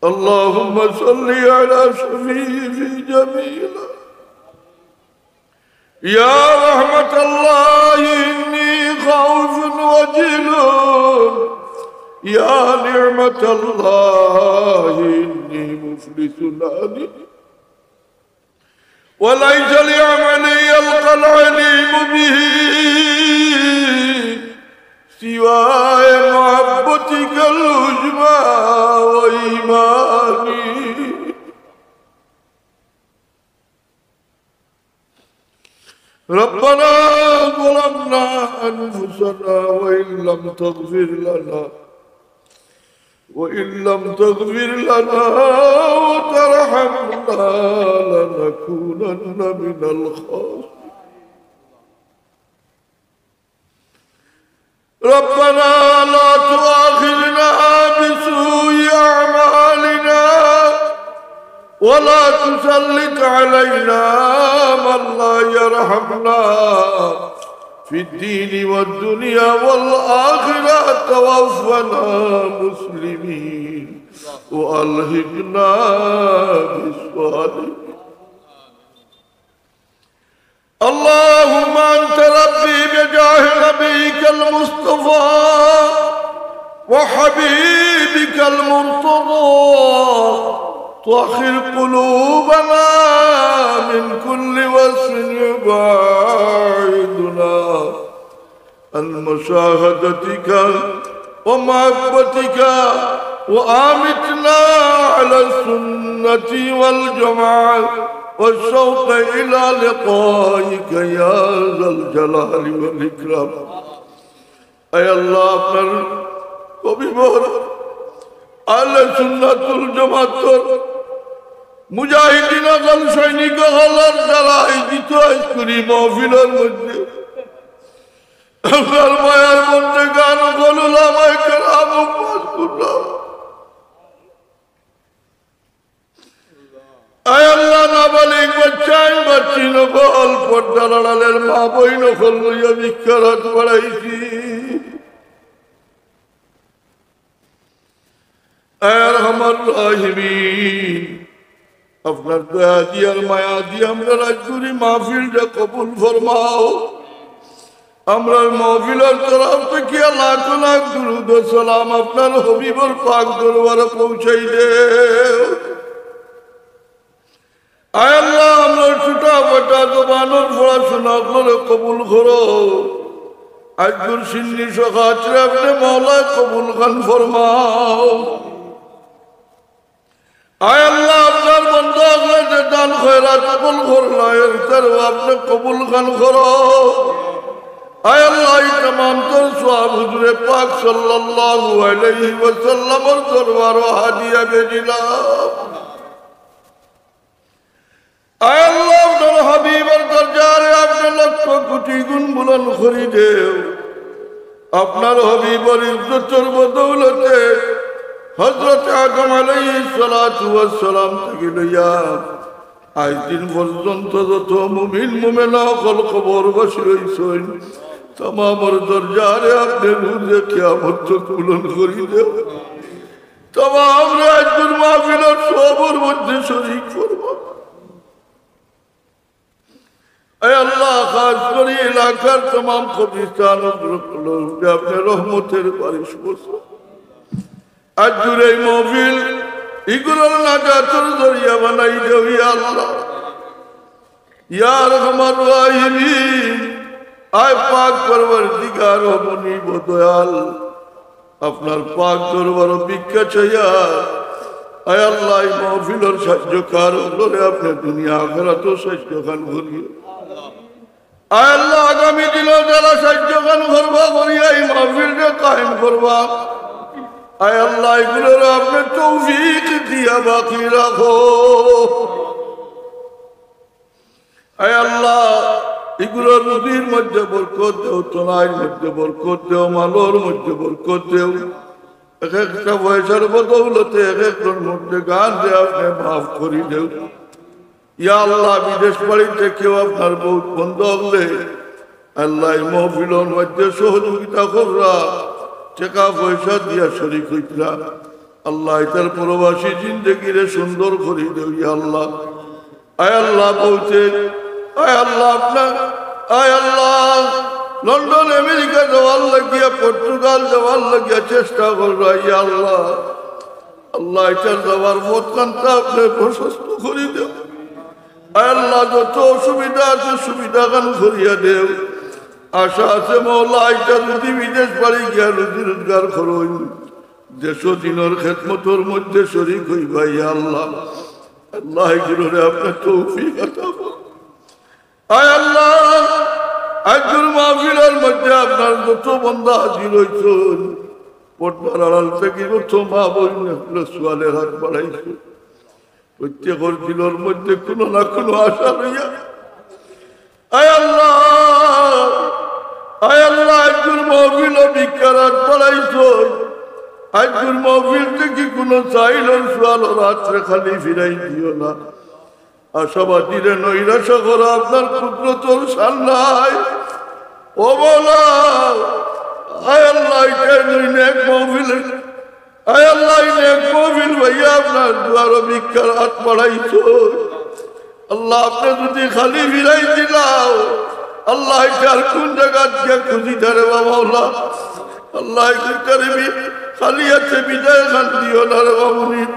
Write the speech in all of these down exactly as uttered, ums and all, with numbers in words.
اللهم صل على شفيع جميلة. يا رحمة الله إني خائف وجل، يا نعمة الله إني مفلس نادم، وليس لعملي يلقى العليم به سوى محبتك العظمى وإيماني. ربنا ظلمنا أنفسنا وإن لم تغفر لنا، وإن لم تغفر لنا وترحمنا لنكونن من الخاسرين. ربنا لا تؤاخذنا بسوء أعمالنا ولا تسلط علينا من لا يرحمنا في الدين والدنيا والآخرة. توفنا مسلمين وألحقنا بالصالحين. اللهم أنت ربي بجاه نبيك المصطفى وحبيبك المرتضى، طهر قلوبنا من كل وسخ يباعدنا عن مشاهدتك ومحبتك، وأمتنا على السنة والجماعة والشوق إلى لقائك يا ذا الجلال والإكرام. আয় আল্লাহ, আপনার হবিবর আহলে সুন্নাতুল জামাতর মুজাহিদিন অকল, সৈনিক অকলর দ্বারা আয়োজিত আজকুর ই মাহফিলর মধ্যে আপনার মায়ার বন্দেগান অকল, উলামায়ে কেরাম, উম্মাতুল্লাহ। আয় আল্লাহ, নাবালিগ বাচ্চাইন, বাচ্চিন অকল, পর্দার আড়ালের মা বইন অকল লইয়া ভিক্ষার হাত বাড়াইছি। আয় আরহামার রাহিমিন, আপনার দয়া দিয়া আর মায়া দিয়া আমরার আজকুর ই মাহফিলটা কবুল ফরমাও। আমরার মাহফিলর তরফ থাকি লাখ লাখ দুরুদ ও সালাম আপনার হবিবর পাক দরবারো পৌঁছাই দেও। আয় আল্লাহ, আমরার ছুটা ফাটা জবানর পড়াশুনা অকলরে কবুল করো। আজকুর সিন্নি সকাতরে আপনে মওলায় কবুল খান ফরমাও। আয় আল্লাহ, আপনার বন্দা অকলে যে দান খয়রাত অকল করলা, এর তারও আপনে কবুল খান করো। আয় আল্লাহ, ই তামাম তর সওয়াব হুজুরে পাক সাল্লাল্লাহু আলাইহি ওয়াসাল্লামর দরবারো হাদিয়া বেজিলাম। আয় আল্লাহ, আপনার হাবিবর দরজারে আপনে লক্ষ কোটি গুণ বুলন্দ করি দেও। আপনার হাবিবর ইজ্জতর বদৌলতে হযরত আদম আলাইহিস সালাতু ওয়াস সালাম থাকি লইয়া আইজ দিন পর্যন্ত যত মুমিন মুমিনা অকল কবরবাসী রইছইন, তামামর দরজারে আপনে রোজে কিয়ামত তক বুলন্দ করি দেও। তামামরে আজকুর মাহফিলর সওয়াবর মধ্যে শরীক ফরমাও। আয় আল্লাহ, খাস করি এলাকার তামাম কবরস্থান অকলর উপরে আপনে রহমতের বারিশ বর্ষাও। আজকুর এই মাহফিল ইগুলোর নাজাতর জরিয়া বানাই দেও, ইয়া আল্লাহ। ইয়া আরহামার রাহিমিন, আয় পাক পরওয়ারদিগার ও মুনিব ও দয়াল, আপনার পাক দরবারো ভিক্ষা চাইয়া, আয় আল্লাহ, ই মাহফিলর সাহায্যকার অকলরে আপনে দুনিয়া আখিরাতো সাহায্য খান করিও। আয় আল্লাহ, আগামী দিনো যারা সাহায্য খান করবা করিয়া ই মাহফিলরে কায়েম করবা, আয় আল্লাহ, ইগুলোরে আপনে তৌফিক দিয়া বাকি রাখো। আয় আল্লাহ, ইগুলোর রুজির মধ্যে বরকত দেও, তনাইর মধ্যে বরকত দেও, মালর মধ্যে বরকত দেও। এক একটা পয়সার বদৌলতে এক একজনর মুন্দেগান যে আপনে মাফ করি দেও। ইয়া আল্লাহ, বিদেশ বাড়ি থাকিও আপনার বউত বন্দা অকলে আল্লাহ ই মাহফিলর মধ্যে সহযোগিতা কররা, টেকা পয়সা দিয়া শরিক অইতরা। আল্লাহ, ইতার প্রবাসী জিন্দেগিরে সুন্দর করি দেও, ইয়া আল্লাহ। আয় আল্লাহ, বউতে, আয় আল্লাহ, আপনার, আয় আল্লাহ, লন্ডন, আমেরিকা যাওয়ার লাগিয়া, পর্তুগাল যাওয়ার লাগিয়া চেষ্টা কররা, ইয়া আল্লাহ। আল্লাহ, ইতার যাওয়ার পথখানটা আপনে প্রশস্ত করি দেও। আয় আল্লাহ, যত অসুবিধা আছে, সুবিধাখান করিয়া দেও। আশা আছে মওলা, ইতা যদি বিদেশ বাড়ি গিয়া রুজি রোজগার করইন, দেশো দিনর খেদমতর মধ্যে শরিক অইবা, ইয়া আল্লাহ। আল্লাহ, ইগুলোরে আপনে তৌফিক আতা করো। আয় আল্লাহ, আইজকুর মাহফিলর মধ্যে আপনার যত বন্দা হাজির অইছইন, পর্দার আড়াল থাকি যত মা বইন অকলে সুয়ালের হাত বাড়াইছইন, প্রত্যেকর দিলর মধ্যে কুনু না কুনু আশা লইয়া, আয় আল্লাহ, আয় আল্লাহ, আইজকুর মাহফিলো ভিক্ষার হাত বাড়াইছইন, আইজকুর মাহফিল থাকি কুনু সাইলর সুয়ালর হাতরে খালি ফিরাই দিও না। আশাবাদীরে নৈরাশা করা আপনার কুদরতর শান নায়। ও মওলা, আয় আল্লাহ, ইটাই নই নেক মাহফিল। আয় আল্লাহ, এই নেক মাহফিল পাইয়া আপনার দুয়ারো ভিক্ষার হাত বাড়াইছইন। আল্লাহ, আপনে যদি খালি ফিরাই দিলাও, আল্লাহ, ইটারে কুন জাগাত গিয়া খুঁজিতা রে বা মওলা। আল্লাহ, ইটারে বি-, খালি হাতে বিদায়খান দিও না রে বা মুনিব।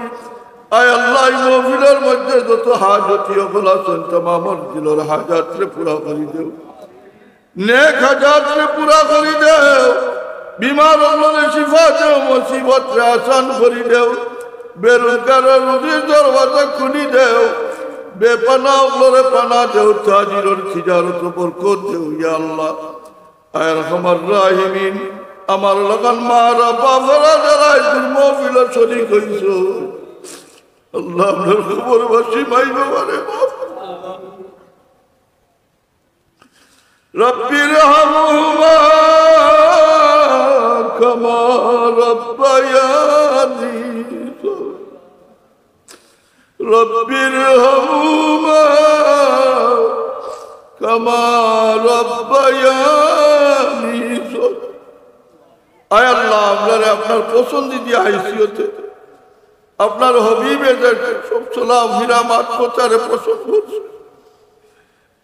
আয় আল্লাহ, এই মাহফিলর মধ্যে যত হাজতি অকল আছইন, তামামর দিলর হাজাতরে পুরা করি দেও, নেক হাজাতরে পুরা করি দেও, বিমার অকলরে শিফা দেও, মুসিবতরে আসান করি দেও, বেরোজগারর রুজির দরওয়াজা খুলি দেও, বেপানা অকলরে পানা দেও, তাজিরর তিজারতো বরকত দেও, ইয়া আল্লাহ। আয় আরহামার রাহিমিন, আমার লাখান মা'রা বাফরা যারা আইজকুর মাহফিলো শরিক অইছইন, আল্লাহ, আপনার কবরবাসী মাই বাবারে মাফ। رب ارحمهما كما ربياني صغيرا. رب ارحمهما كما ربياني صغيرا. আয় আল্লাহ, আমরারে আপনার পছন্দিদা হাইসিয়তে, আপনার হাবিবে যে সব চলাফিরা মাত কথারে পছন্দ করছে,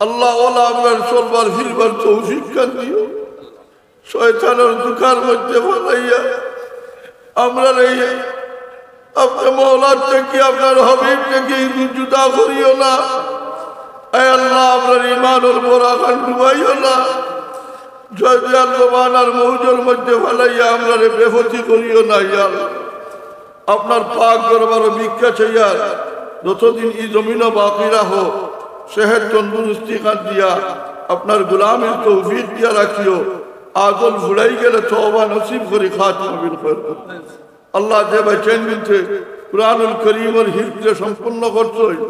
আল্লাহ, অউলা আমরার চলবার ফিরবার তৌফিকখান দিও। শয়তানর ধুকার মধ্যে ফালাইয়া আমরারে আপনে মওলার থাকি, আপনার হাবিব থাকি জুদা করিও না। আয় আল্লাহ, আমরার ইমানর বরাখান ডুবাইও না। জয়দিয়ার জমানার মৌজর মধ্যে ফালাইয়া আমরারে বেফতি করিও না, ইয়া আল্লাহ। আপনার পাক দরবারো ভিক্ষা চাইয়ার, যতদিন ই জমিনো বাকি রাখো, সেহত তন্দুরুস্তিখান দিয়া, আপনার গোলামির তৌফিক দিয়া রাখিও। আগল ফুরাই গেলে তওবা নসিব করি খাতিমা বিল খৈর করো। আল্লাহ, যে ভাইচাইন মিলতে কোরআনুল করিমর হিফজে সম্পন্ন করছইন,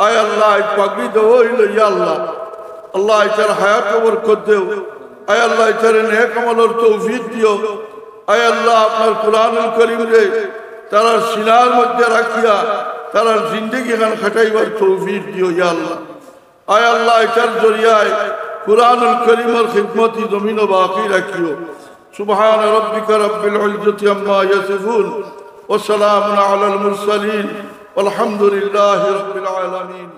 আয় আল্লাহ, আইজ পাগড়ি দেওয়া অইলো, ইয়া আল্লাহ। আল্লাহ, ইতার হায়াতো বরকত দেও। আয় আল্লাহ, ইতারে নেক আমলর তৌফিক দিও। আয় আল্লাহ, আপনার কোরআনুল করিমরে তারার সিনার মধ্যে রাখিয়া তারার জিন্দেগিখান কাটাইবার তৌফিক দিও, ইয়া আল্লাহ। আয় আল্লাহ, ইতার জরিয়ায় কোরআনুল করিমর খিদমত ই জমিনো বাকি রাখিও। سبحان ربك رب العزة عما يصفون وسلام على المرسلين والحمد لله رب العالمين.